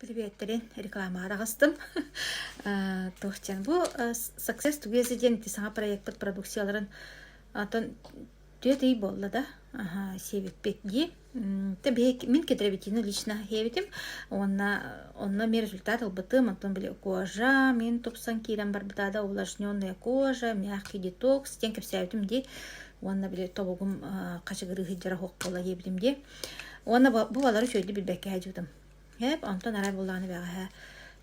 Приветтэрин рекламаҕа таҕыстым. Туох диэн бу Success Together диэн ити саҥа проекпыт продукцияларын онтон 4 ый буолла да сиэбиппит дии. Мин кедровитины лично сиэбитим уонна онно эмиэ результат ылбытым. Онтон били кожа мин тупсан киирэн барбыта да увлажненная кожа, мягкий детокс диэн кэпсээбитим дии. Уонна били тобугум хачыгырыы сылдьара суох буолла диэбитим дии. Уонна бу балары үчүгэйдик билбэккэ сылдьыбытым. Эп, онтон арай буоллаҕына бэҕэһээ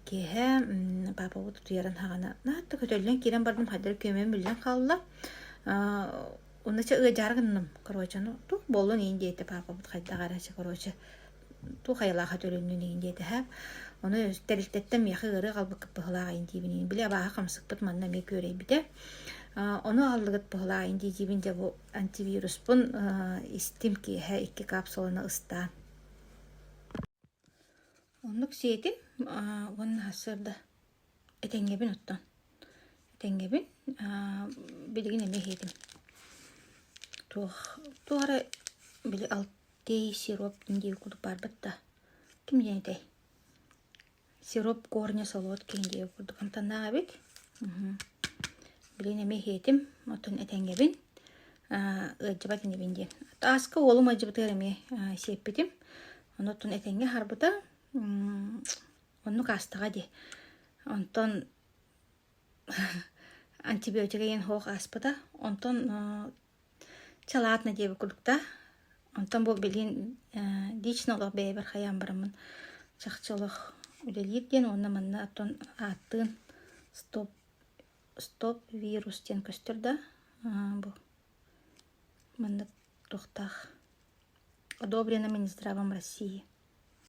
киэһэ паапабыт утуйарын саҕана наһаа көтөллөн киирэн бардым, хайдах күөмэм биллэн хаалла. Онно чэ ыадьаары гынным, короче, ну туох буоллун иин диэтэ паапабыт хайдах эрэ чэ короче туох айылааха төлөннүн иин диэтэ һэ. Ону тэрилтэттэн миэхэ ыарыы аҕалбыккыт быһылаах иин диибин иин. Били абааһы хамсыкпыт манна эмиэ күөрэйбитэ. Ону аҕаллыгыт быһылаах иин дии-диибин дьэ бу антивируспун истим киэһэ икки капсуланы ыстаан. Оннук сиэтим уонна сарсыарда этэҥҥэбин оттон. Этэҥҥэбин билигин эмиэ иһиэтим. Туох туох эрэ били алтей сироп диэн курдук баарбыт да ким диэн этэй? Сироп корня солодкий диэн курдук амтаннаах эбит. Билигин эмиэ иһиэтим, оттон этэҥҥэбин ыалдьыбат инибин диэн. Ааска уолум ыалдьыбытыгар эмиэ сиэппитим. Ону оттон этэҥҥэ аһарбыта. Оннук аастаҕа дии. Онтон антибиотик диэн суох ааспыта. Онтон чалаатна диэбит курдук да. Онтон бу билигин лично олох бэйэбэр хайаан бараммын чахчы олох үлэлиир диэн уонна манна оттон ааттыын стоп стоп вирус диэн көстөр да бу маннык туохтаах одобрено Минздравом России.